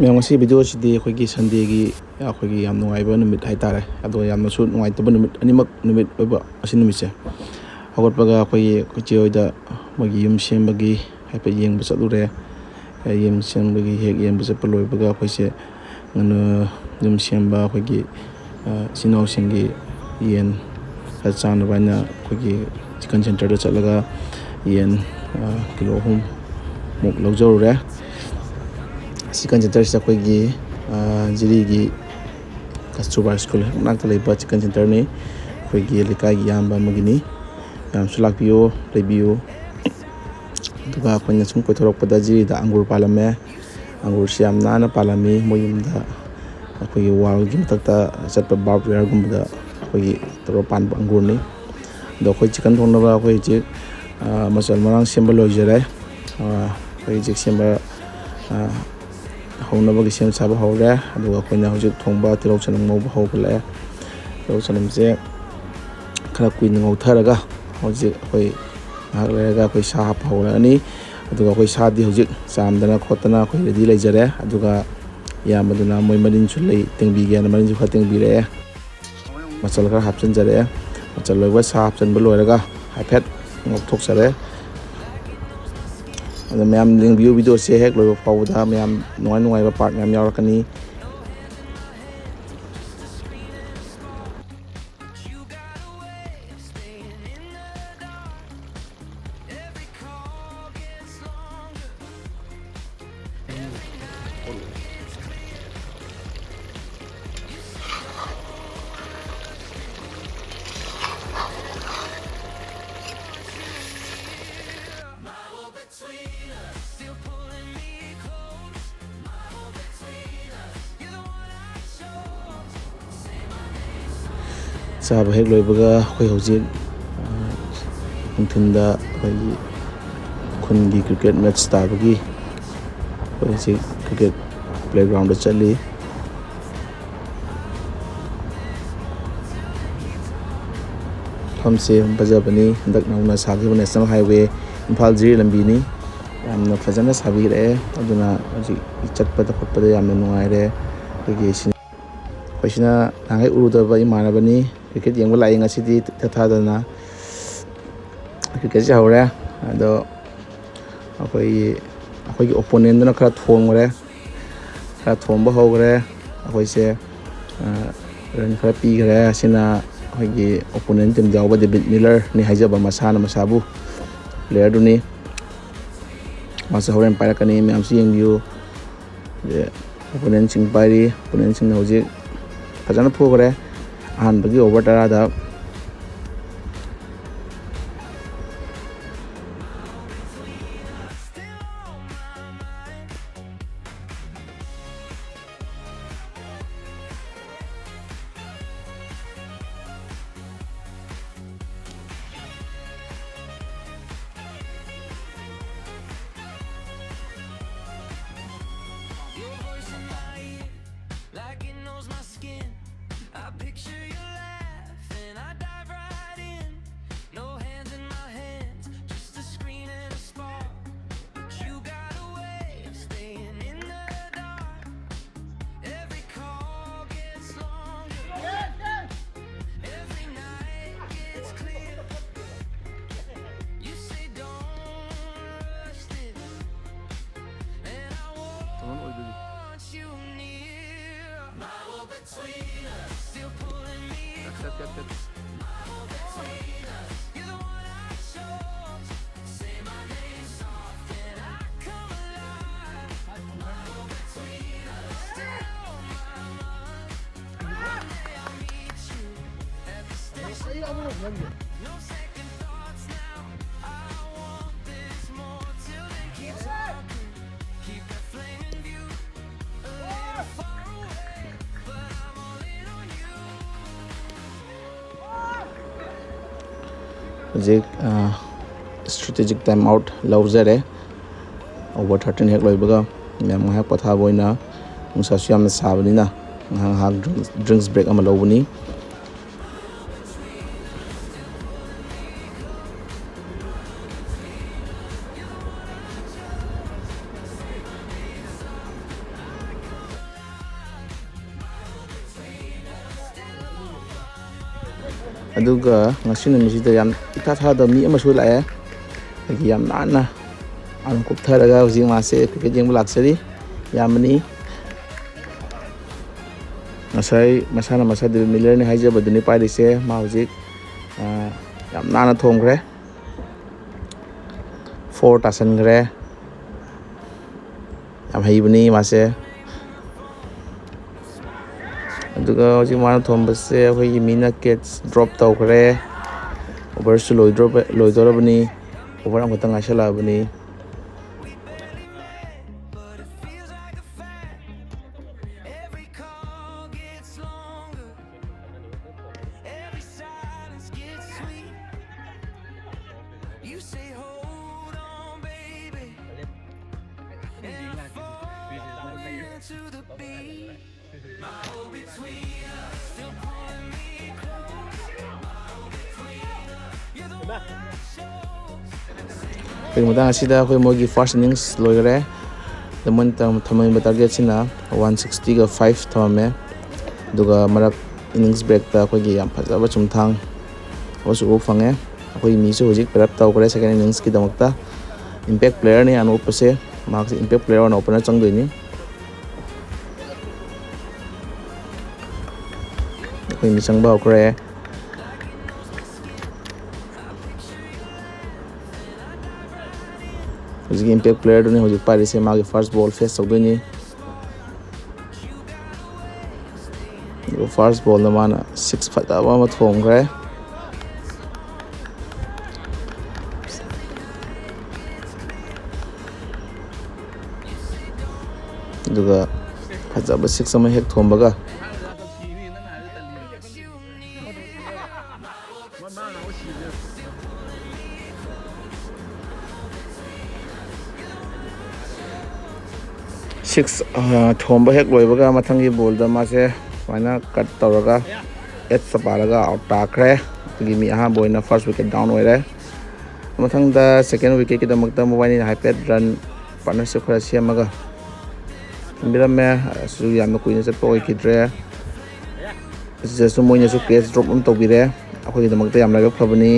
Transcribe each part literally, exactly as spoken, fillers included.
ꯃꯌꯥꯝ, ꯉꯁꯤ ꯚꯤꯗꯤꯑꯣꯁꯤꯗꯤ ꯑꯩꯈꯣꯏꯒꯤ ꯁꯟꯗꯦꯒꯤ, ꯑꯩꯈꯣꯏꯒꯤ ꯌꯥꯝ ꯅꯨꯡꯉꯥꯏꯕ ꯅꯨꯃꯤꯠ ꯍꯥꯏꯇꯥꯔꯦ, ꯑꯗꯣ ꯌꯥꯝꯅꯁꯨ ꯅꯨꯡꯉꯥꯏꯇꯕ ꯅꯨꯃꯤꯠ, ꯑꯅꯤꯃꯛ ꯅꯨꯃꯤꯠ ꯑꯣꯏꯕ ꯑꯁꯤ ꯅꯨꯃꯤꯠꯁꯦ꯫ ꯍꯧꯒꯠꯄꯒ ꯑꯩꯈꯣꯏꯒꯤ, ꯑꯩꯈꯣꯏ ꯆꯦ ꯍꯣꯏꯗ ꯃꯣꯏꯒꯤ ꯌꯨꯝ ꯁꯦꯝꯕꯒꯤ ꯍꯥꯏꯐꯦꯠ ꯌꯦꯡꯕ ꯆꯠꯂꯨꯔꯦ꯫ ꯌꯨꯝ ꯁꯦꯝꯕꯒꯤ ꯍꯦꯛ ꯌꯦꯡꯕ ꯆꯠꯄ ꯂꯣꯏꯕꯒ ꯑꯩꯈꯣꯏꯁꯦ ꯉꯟꯅ ꯌꯨꯝ ꯁꯦꯝꯕ ꯑꯩꯈꯣꯏꯒꯤ, ꯑ, ꯏꯆꯤꯟ ꯏꯅꯥꯎꯁꯤꯡꯒꯤ ꯌꯦꯟ ꯈꯔ ꯆꯥꯅꯕ ꯍꯥꯏꯅ ꯑꯩꯈꯣꯏꯒꯤ ꯆꯤꯛꯀꯟ ꯁꯦꯟꯇꯔꯗ ꯆꯠꯂꯒ ꯌꯦꯟ, ꯑ, ꯀꯤꯂꯣ ꯑꯍꯨꯝ ꯃꯨꯛ ꯂꯧꯖꯔꯨꯔꯦ꯫ ꯆꯤꯛꯀꯟ ꯁꯦꯟꯇꯔꯁꯤꯗ ꯑꯩꯈꯣꯏꯒꯤ, ꯑ, ꯖꯤꯔꯤꯒꯤ ꯀꯁꯇꯨꯔꯕꯥ ꯁ꯭ꯀꯨꯜ ꯍꯦꯛ ꯃꯅꯥꯛꯇ ꯂꯩꯕ ꯆꯤꯛꯀꯟ ꯁꯦꯟꯇꯔꯅꯤ꯫ ꯑꯩꯈꯣꯏꯒꯤ ꯂꯩꯀꯥꯏꯒꯤ ꯏꯌꯥꯝꯕ ꯑꯃꯒꯤꯅꯤ꯫ ꯃꯌꯥꯝꯁꯨ ꯂꯥꯛꯄꯤꯌꯨ, ꯂꯩꯕꯤꯌꯨ꯫ ꯑꯗꯨꯒ ꯑꯩꯈꯣꯏꯅ ꯁꯨꯝ ꯀꯣꯏꯊꯣꯔꯛꯄꯗ ꯖꯤꯔꯤꯗ ꯑꯪꯒꯨꯔ ꯄꯥꯜꯂꯝꯃꯦ꯫ ꯑꯪꯒꯨꯔꯁꯤ ꯌꯥꯝ ꯅꯥꯟꯅ ꯄꯥꯜꯂꯝꯃꯤ꯫ ꯃꯣꯏ ꯌꯨꯝꯗ ꯑꯩꯈꯣꯏꯒꯤ ꯋꯥꯜꯒꯤ ꯃꯊꯛꯇ ꯆꯠꯄ ꯕꯥꯔꯕ ꯋꯦꯌꯔꯒꯨꯝꯕꯗ ꯑꯩꯈꯣꯏꯒꯤ ꯇꯧꯔ ꯄꯥꯟꯕ ꯑꯪꯒꯨꯔꯅꯤ꯫ ꯑꯗꯣ ꯑꯩꯈꯣꯏ ꯆꯤꯛꯀꯟ ꯊꯣꯡꯅꯕ ꯑꯩꯈꯣꯏ ꯍꯧꯖꯤꯛ, ꯑ, ꯃꯆꯜ ꯃꯔꯥꯡ ꯁꯦꯝꯕ ꯂꯣꯏꯖꯔꯦ꯫ ꯑ, ꯑꯩꯈꯣꯏ ꯍꯧꯖꯤꯛ ꯁꯦꯝꯕ, ꯑ, ꯍꯧꯅꯕꯒꯤ ꯁꯦꯝ ꯁꯥꯕ ꯍꯧꯔꯦ꯫ ꯑꯗꯨꯒ ꯑꯩꯈꯣꯏꯅ ꯍꯧꯖꯤꯛ ꯊꯣꯡꯕ ꯇꯤꯜꯍꯧ ꯆꯅꯝ ꯉꯧꯕ ꯍꯧꯒꯠꯂꯛꯑꯦ꯫ ꯇꯤꯜꯍꯧ ꯆꯅꯝꯁꯦ ꯈꯔ ꯀꯨꯏꯅ ꯉꯧꯊꯔꯒ ꯍꯧꯖꯤꯛ ꯑꯩꯈꯣꯏ ꯉꯥꯏꯍꯥꯛ ꯂꯩꯔꯒ ꯑꯩꯈꯣꯏ ꯁꯥ ꯍꯥꯞꯄ ꯍꯧꯔꯛꯑꯅꯤ꯫ ꯑꯗꯨꯒ ꯑꯩꯈꯣꯏ ꯁꯥꯗꯤ ꯍꯧꯖꯤꯛ ꯆꯥꯝꯗꯅ ꯈꯣꯠꯇꯅ ꯑꯩꯈꯣꯏ ꯔꯦꯗꯤ ꯂꯩꯖꯔꯦ꯫ ꯑꯗꯨꯒ ꯏꯌꯥꯝꯕꯗꯨꯅ ꯃꯣꯏ ꯃꯔꯤꯟꯁꯨ ꯂꯩ, ꯇꯦꯡꯕꯤꯒꯦꯅ ꯃꯔꯤꯟꯁꯨ ꯈꯔ ꯇꯦꯡꯕꯤꯔꯛꯑꯦ꯫ ꯃꯆꯜ ꯈꯔ ꯍꯥꯞꯆꯤꯟꯖꯔꯛꯑꯦ꯫ ꯃꯆꯜ ꯂꯣꯏꯕ, ꯁꯥ ꯍꯥꯞꯆꯤꯟꯕ ꯂꯣꯏꯔꯒ ꯍꯥꯏꯐꯦꯠ ꯉꯧꯊꯣꯛꯆꯔꯦ꯫ ꯑꯗꯣ ꯃꯌꯥꯝ ꯌꯦꯡꯕꯤꯌꯨ ꯚꯤꯗꯤꯑꯣꯁꯦ ꯍꯦꯛ ꯂꯣꯏꯕ ꯐꯥꯎꯕꯗ꯫ ꯃꯌꯥꯝ ꯅꯨꯡꯉꯥꯏ ꯅꯨꯡꯉꯥꯏꯕ ꯄꯥꯔꯠ ꯃꯌꯥꯝ ꯌꯥꯎꯔꯛꯀꯅꯤ꯫ ꯆꯥꯕ ꯍꯦꯛ ꯂꯣꯏꯕꯒ ꯑꯩꯈꯣꯏ ꯍꯧꯖꯤꯛ, ꯑ, ꯅꯨꯡꯊꯤꯟꯗ ꯑꯩꯈꯣꯏꯒꯤ ꯈꯨꯟꯒꯤ ꯀ꯭ꯔꯤꯀꯦꯠ ꯃꯦꯠꯆ ꯇꯥꯕꯒꯤ ꯑꯩꯈꯣꯏ ꯍꯧꯖꯤꯛ ꯀ꯭ꯔꯤꯀꯦꯠ ꯄ꯭ꯂꯦꯒ꯭ꯔꯥꯎꯟꯗ ꯆꯠꯂꯤ꯫ ꯃꯐꯝꯁꯦ ꯌꯥꯝ ꯐꯖꯕꯅꯤ꯫ ꯍꯟꯗꯛ ꯅꯧꯅ ꯁꯥꯈꯤꯕ ꯅꯦꯁꯅꯦꯜ ꯍꯥꯏꯋꯦ ꯏꯝꯐꯥꯜ ꯖꯤꯔꯤ ꯂꯝꯕꯤꯅꯤ꯫ ꯌꯥꯝꯅ ꯐꯖꯅ ꯁꯥꯕꯤꯔꯛꯑꯦ꯫ ꯑꯗꯨꯅ ꯍꯧꯖꯤꯛ ꯆꯠꯄꯗ ꯈꯣꯠꯄꯗ ꯌꯥꯝꯅ ꯅꯨꯡꯉꯥꯏꯔꯦ꯫ ꯑꯩꯈꯣꯏꯒꯤ ꯁꯤ-, ꯑꯩꯈꯣꯏꯁꯤꯅ ꯅꯍꯥꯟꯈꯩ ꯎꯔꯨꯗꯕ ꯏꯃꯥꯟꯅꯕꯅꯤ꯫ ꯀ꯭ꯔꯤꯀꯦꯠ ꯌꯦꯡꯕ ꯂꯥꯛꯑꯦ ꯉꯁꯤꯗꯤ ꯏꯊꯥ ꯊꯥꯗꯅ꯫ ꯀ꯭ꯔꯤꯀꯦꯠꯁꯦ ꯍꯧꯔꯦ꯫ ꯑꯗꯣ ꯑꯩꯈꯣꯏꯒꯤ, ꯑꯩꯈꯣꯏꯒꯤ ꯑꯣꯄꯣꯅꯦꯟꯗꯨꯅ ꯈꯔ ꯊꯣꯡꯈ꯭ꯔꯦ꯫ ꯈꯔ ꯊꯣꯝꯕ ꯍꯧꯈ꯭ꯔꯦ꯫ ꯑꯩꯈꯣꯏꯁꯦ, ꯑ, ꯔꯟ ꯈꯔ ꯄꯤꯈ꯭ꯔꯦ꯫ ꯑꯁꯤꯅ ꯑꯩꯈꯣꯏꯒꯤ ꯑꯣꯄꯣꯅꯦꯟ ꯇꯤꯝꯗ ꯌꯥꯎꯕ ꯗꯦꯕꯤꯠ ꯃꯤꯂꯔꯅꯤ ꯍꯥꯏꯖꯕ, ꯃꯁꯥꯅ ꯃꯁꯥꯕꯨ ꯄ꯭ꯂꯦꯌꯔꯗꯨꯅꯤ꯫ ꯃꯥꯁꯨ ꯍꯣꯔꯦꯟ ꯄꯥꯏꯔꯛꯀꯅꯤ, ꯃꯌꯥꯝꯁꯨ ꯌꯦꯡꯕꯤꯌꯨ꯫ ꯑꯗ ꯑꯣꯄꯣꯅꯦꯟꯁꯤꯡ ꯄꯥꯏꯔꯤ꯫ ꯑꯣꯄꯣꯅꯦꯟꯁꯤꯡꯅ ꯍꯧꯖꯤꯛ ꯐꯖꯅ ꯐꯨꯈ꯭ꯔꯦ ꯑꯍꯥꯟꯕꯒꯤ ꯑꯣꯚꯔ ꯇꯔꯥꯗ꯫ Your voice in my ear, like it knows my skin. I picture your laugh and I dive right in. No hands in my hands, just a screen and a spark. But you got a way of staying in the dark. Every call gets longer. Every night gets clear. You say don't rush this. And I want you near. Bible between us, still pulling me close. Bible between us, you're the one I chose. Say my name soft and I come alive. Bible between us, still on my mind. One day I'll meet you at the station. No second thoughts now. I want this more till then. Keep talking. Keep that flame in view. A little far away, but I'm all in on you. ꯍꯧꯖꯤꯛ, ꯑ, strategic time out ꯂꯧꯖꯔꯦ꯫ Over thirteen ꯍꯦꯛ ꯂꯣꯏꯕꯒ ꯃꯌꯥꯝ ꯉꯥꯏꯍꯥꯛ ꯄꯣꯊꯥꯕ ꯑꯣꯏꯅ, ꯅꯨꯡꯁꯥꯁꯨ ꯌꯥꯝꯅ ꯁꯥꯕꯅꯤꯅ ꯉꯥꯏꯍꯥꯛ ꯉꯥꯏꯍꯥꯛ drinks, drinks break ꯑꯃ ꯂꯧꯕꯅꯤ꯫ ꯑꯗꯨꯒ ꯉꯁꯤ ꯅꯨꯃꯤꯠꯁꯤꯗ ꯌꯥꯝ ꯏꯊꯥ ꯊꯥꯗꯕ ꯃꯤ ꯑꯃꯁꯨ ꯂꯥꯛꯑꯦ꯫ ꯑꯩꯒꯤ ꯌꯥꯝ ꯅꯥꯟꯅ ꯑꯗꯨꯝ ꯀꯨꯞꯊꯔꯒ ꯍꯧꯖꯤꯛ ꯃꯥꯁꯦ ꯀ꯭ꯔꯤꯀꯦꯠ ꯌꯦꯡꯕ ꯂꯥꯛꯆꯔꯤ꯫ ꯌꯥꯝꯕꯅꯤ꯫ ꯉꯁꯥꯏ ꯃꯁꯥꯅ ꯃꯁꯥ ꯗꯦꯕꯤꯠ ꯃꯤꯂꯔꯅꯤ ꯍꯥꯏꯖꯕꯗꯨꯅꯤ ꯄꯥꯏꯔꯤꯁꯦ꯫ ꯃꯥ ꯍꯧꯖꯤꯛ, ꯑ, ꯌꯥꯝ ꯅꯥꯟꯅ ꯊꯣꯝꯈ꯭ꯔꯦ꯫ ꯐꯣꯔ ꯇꯥꯁꯟꯈ꯭ꯔꯦ꯫ ꯌꯥꯝ ꯍꯩꯕꯅꯤ ꯃꯥꯁꯦ꯫ ꯑꯗꯨꯒ ꯍꯧꯖꯤꯛ ꯃꯥꯅ ꯊꯣꯝꯕꯁꯦ ꯑꯩꯈꯣꯏꯒꯤ ꯃꯤꯅ ꯀꯦꯠꯁ ꯗ꯭ꯔꯣꯞ ꯇꯧꯈ꯭ꯔꯦ꯫ ꯑꯣꯚꯔꯁꯨ ꯂꯣꯏꯗ꯭ꯔꯣꯕ-, ꯂꯣꯏꯗꯣꯔꯕꯅꯤ꯫ ꯑꯣꯚꯔ ꯑꯃꯈꯛꯇ ꯉꯥꯏꯁꯜꯂꯛꯑꯕꯅꯤ꯫ ꯑꯩꯈꯣꯏꯒꯤ ꯃꯇꯥꯡ ꯑꯁꯤꯗ ꯑꯩꯈꯣꯏ ꯃꯣꯏꯒꯤ ꯐꯥꯔꯁ ꯏꯅꯤꯡꯁ ꯂꯣꯏꯈꯔꯦ꯫ ꯑꯗ ꯃꯣꯏꯅ ꯊꯝ-, ꯊꯝꯃꯝꯃꯤꯕ ꯇꯥꯔꯒꯦꯠꯁꯤꯅ ꯋꯥꯟ ꯁꯤꯛꯁꯇꯤꯒ ꯐꯥꯏꯚ ꯊꯝꯃꯝꯃꯦ꯫ ꯑꯗꯨꯒ ꯃꯔꯛ ꯏꯅꯤꯡꯁ ꯕ꯭ꯔꯦꯛꯇ ꯑꯩꯈꯣꯏꯒꯤ ꯌꯥꯝ ꯐꯖꯕ ꯆꯨꯝꯊꯥꯡ ꯑꯃꯁꯨ ꯎꯕ ꯐꯪꯉꯦ꯫ ꯑꯩꯈꯣꯏꯒꯤ ꯃꯤꯁꯨ ꯍꯧꯖꯤꯛ ꯄꯦꯔꯞ ꯇꯧꯈ꯭ꯔꯦ ꯁꯦꯀꯦꯟ ꯏꯅꯤꯡꯁꯀꯤꯗꯃꯛꯇ꯫ ꯏꯝꯄꯦꯛ ꯄ꯭ꯂꯦꯌꯔꯅꯤ ꯑꯅꯣꯞ ꯎꯞꯄꯁꯦ꯫ ꯃꯍꯥꯛꯁꯦ ꯏꯝꯄꯦꯛ ꯄ꯭ꯂꯦꯌꯔ ꯑꯣꯏꯅ ꯑꯣꯄꯅꯔ ꯆꯪꯗꯣꯏꯅꯤ꯫ ꯑꯩꯈꯣꯏ ꯃꯤ ꯆꯪꯕ ꯍꯧꯈ꯭ꯔꯦ꯫ ꯍꯧꯖꯤꯛꯀꯤ ꯏꯝꯄꯦꯛ ꯄ꯭ꯂꯦꯌꯔꯗꯨꯅꯤ ꯍꯧꯖꯤꯛ ꯄꯥꯏꯔꯤꯁꯦ, ꯃꯥꯒꯤ ꯐꯥꯔꯁ ꯕꯣꯜ ꯐꯦꯁ ꯇꯧꯗꯣꯏꯅꯤ꯫ ꯑꯗꯨꯒ ꯐꯥꯔꯁ ꯕꯣꯜꯗ ꯃꯥꯅ ꯁꯤꯛꯁ ꯐꯖꯕ ꯑꯃ ꯊꯣꯝꯈ꯭ꯔꯦ꯫ ꯑꯗꯨꯒ ꯐꯖꯕ ꯁꯤꯛꯁ ꯑꯃ ꯍꯦꯛ ꯊꯣꯝꯕꯒ, ꯁꯤꯛꯁ, ꯑ, ꯊꯣꯝꯕ ꯍꯦꯛ ꯂꯣꯏꯕꯒ ꯃꯊꯪꯒꯤ ꯕꯣꯜꯗ ꯃꯥꯁꯦ ꯁꯨꯃꯥꯏꯅ ꯀꯠ ꯇꯧꯔꯒ ꯑꯦꯠꯁꯇ ꯄꯥꯜꯂꯒ ꯑꯥꯎꯠ ꯇꯥꯈ꯭ꯔꯦ꯫ ꯑꯩꯈꯣꯏꯒꯤ ꯃꯤ ꯑꯍꯥꯟꯕ ꯑꯣꯏꯅ ꯐꯥꯔꯁ ꯋꯤꯀꯦꯠ ꯗꯥꯎꯟ ꯑꯣꯏꯔꯦ꯫ ꯃꯊꯪꯗ ꯁꯦꯀꯦꯟ ꯋꯤꯀꯦꯠꯀꯤꯗꯃꯛꯇ ꯃꯣꯕꯥꯏꯅꯤꯅ ꯍꯥꯏꯐꯦꯠ ꯔꯟ ꯄꯥꯔꯠꯅꯔꯁꯤꯞ ꯈꯔ ꯁꯦꯝꯃꯒ ꯊꯝꯕꯤꯔꯝꯃꯦ꯫ ꯑꯁꯤꯁꯨ ꯌꯥꯝꯅ ꯀꯨꯏꯅ ꯆꯠꯄ ꯑꯣꯏꯈꯤꯗ꯭ꯔꯦ꯫ ꯑꯁꯤꯗꯁꯨ ꯃꯣꯏꯅꯁꯨ ꯀꯦꯠꯁ ꯗ꯭ꯔꯣꯞ ꯑꯃ ꯇꯧꯕꯤꯔꯦ꯫ ꯑꯩꯈꯣꯏꯒꯤꯗꯃꯛꯇ ꯌꯥꯝ ꯂꯥꯏꯕꯛ ꯐꯕꯅꯤ꯫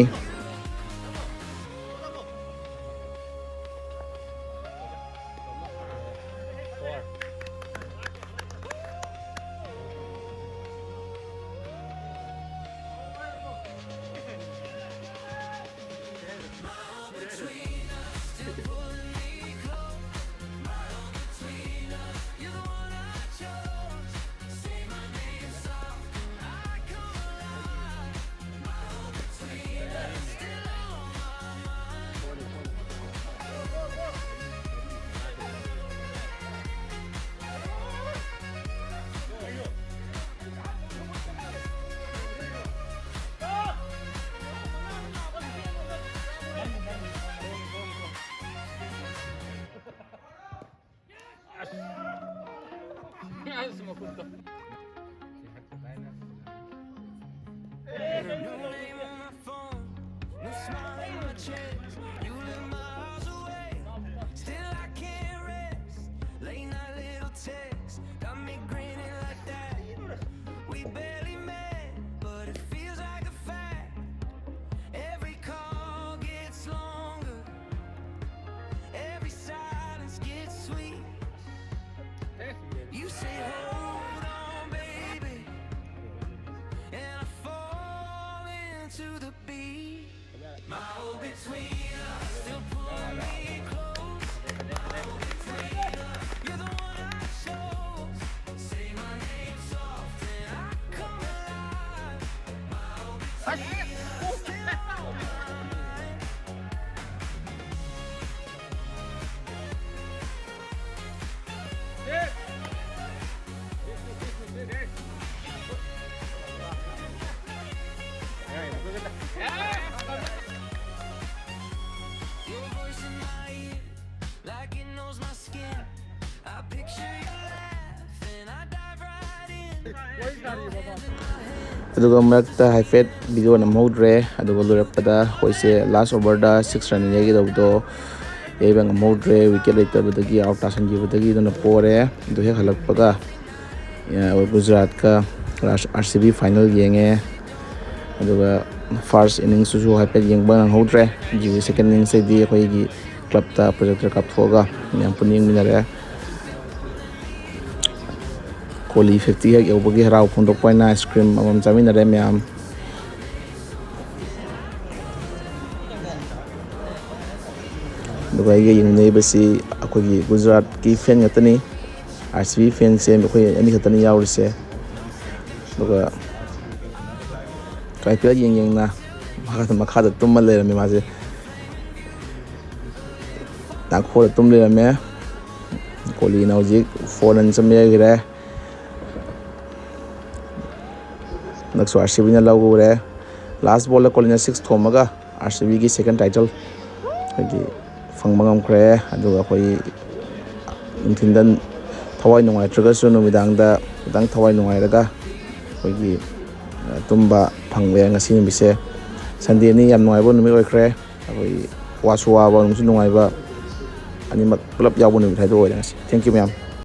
ꯑꯗꯨꯒ ꯃꯔꯛꯇ ꯍꯥꯏꯐꯦꯠ ꯚꯤꯗꯤꯑꯣ ꯅꯝꯍꯧꯗ꯭ꯔꯦ꯫ ꯑꯗꯨꯒ ꯂꯣꯏꯔꯛꯄꯗ ꯑꯩꯈꯣꯏꯁꯦ ꯂꯥꯁ ꯑꯣꯚꯔꯗ ꯁꯤꯛꯁ ꯔꯟ ꯌꯩꯒꯗꯧꯕꯗꯣ ꯌꯩꯕ ꯉꯝꯍꯧꯗ꯭ꯔꯦ, ꯋꯤꯀꯦꯠ ꯂꯩꯇꯕꯗꯒꯤ ꯑꯥꯎꯠ ꯇꯥꯁꯟꯈꯤꯕꯗꯒꯤ꯫ ꯑꯗꯨꯅ ꯄꯣꯔꯦ꯫ ꯑꯗꯨ ꯍꯦꯛ ꯍꯜꯂꯛꯄꯒ, ꯑ, ꯒꯨꯖꯔꯥꯠꯀ ꯑꯥꯔ ꯁꯤ ꯕꯤ ꯐꯥꯏꯅꯦꯜ ꯌꯦꯡꯉꯦ꯫ ꯑꯗꯨꯒ first innings ꯇꯨꯁꯨ ꯍꯥꯏꯐꯦꯠ ꯌꯦꯡꯕ ꯅꯪꯍꯧꯗ꯭ꯔꯦ꯫ ꯍꯧꯖꯤꯛ second innings ꯇꯗꯤ ꯑꯩꯈꯣꯏꯒꯤ club ꯇ projector ꯀꯥꯞꯊꯣꯛꯑꯒ ꯃꯌꯥꯝ ꯄꯨꯟꯅ ꯌꯦꯡꯃꯤꯟꯅꯔꯦ꯫ ꯀꯣꯍꯂꯤ factory ꯍꯦꯛ ꯌꯧꯕꯒꯤ ꯍꯔꯥꯎ ꯐꯣꯡꯗꯣꯛꯄ ꯍꯥꯏꯅ ice cream ꯑꯃꯃꯝ ꯆꯥꯃꯤꯟꯅꯔꯦ ꯃꯌꯥꯝ꯫ ꯑꯗꯨꯒ ꯑꯩꯒ ꯌꯦꯡꯃꯤꯟꯅꯔꯤꯕꯁꯤ ꯑꯩꯈꯣꯏꯒꯤ ꯒꯨꯖꯔꯥꯠꯀꯤ fan ꯉꯥꯛꯇꯅꯤ꯫ RCB fan ꯁꯦ ꯑꯩꯈꯣꯏ ꯑꯅꯤꯈꯛꯇꯅꯤ ꯌꯥꯎꯔꯤꯁꯦ꯫ ꯑꯗꯨꯒ IPL ꯌꯦꯡ ꯌꯦꯡꯅ ꯃꯈꯥꯗ, ꯃꯈꯥꯗ ꯇꯨꯝꯃ ꯂꯩꯔꯝꯃꯦ ꯃꯥꯁꯦ꯫ ꯅꯥꯈꯣꯛꯑꯒ ꯇꯨꯝ ꯂꯩꯔꯝꯃꯦ꯫ ꯀꯣꯍꯂꯤꯅ ꯍꯧꯖꯤꯛ four runs ꯑꯃ ꯌꯩꯈ꯭ꯔꯦ꯫ ꯍꯟꯗꯛꯁꯨ RCB ꯅ ꯂꯧꯔꯦ꯫ Last ball ꯗ ꯀꯣꯍꯂꯤꯅ six ꯊꯣꯝꯃꯒ RCB ꯒꯤ second title ꯑꯩꯈꯣꯏꯒꯤ ꯐꯪꯕ ꯉꯝꯈ꯭ꯔꯦ꯫ ꯑꯗꯨꯒ ꯑꯩꯈꯣꯏ ꯅꯨꯡꯊꯤꯟꯗ ꯊꯋꯥꯏ ꯅꯨꯡꯉꯥꯏꯇ꯭ꯔꯒꯁꯨ ꯅꯨꯃꯤꯗꯥꯡꯗ ꯈꯤꯇꯪ ꯊꯋꯥꯏ ꯅꯨꯡꯉꯥꯏꯔꯒ ꯑꯩꯈꯣꯏꯒꯤ, ꯑ, ꯇꯨꯝꯕ ꯐꯪꯕ ꯌꯥꯏ ꯉꯁꯤ ꯅꯨꯃꯤꯠꯁꯦ꯫ Sunday ꯅꯤ, ꯌꯥꯝ ꯅꯨꯡꯉꯥꯏꯕ ꯅꯨꯃꯤꯠ ꯑꯣꯏꯈ꯭ꯔꯦ꯫ ꯑꯩꯈꯣꯏ ꯋꯥꯁꯨ ꯋꯥꯕ, ꯅꯨꯡꯁꯨ ꯅꯨꯡꯉꯥꯏꯕ, ꯑꯅꯤꯃꯛ ꯄꯨꯂꯞ ꯌꯥꯎꯕ ꯅꯨꯃꯤꯠ ꯍꯥꯏꯗꯣ ꯑꯣꯏꯔꯦ ꯉꯁꯤ꯫ Thank you ꯃꯌꯥꯝ꯫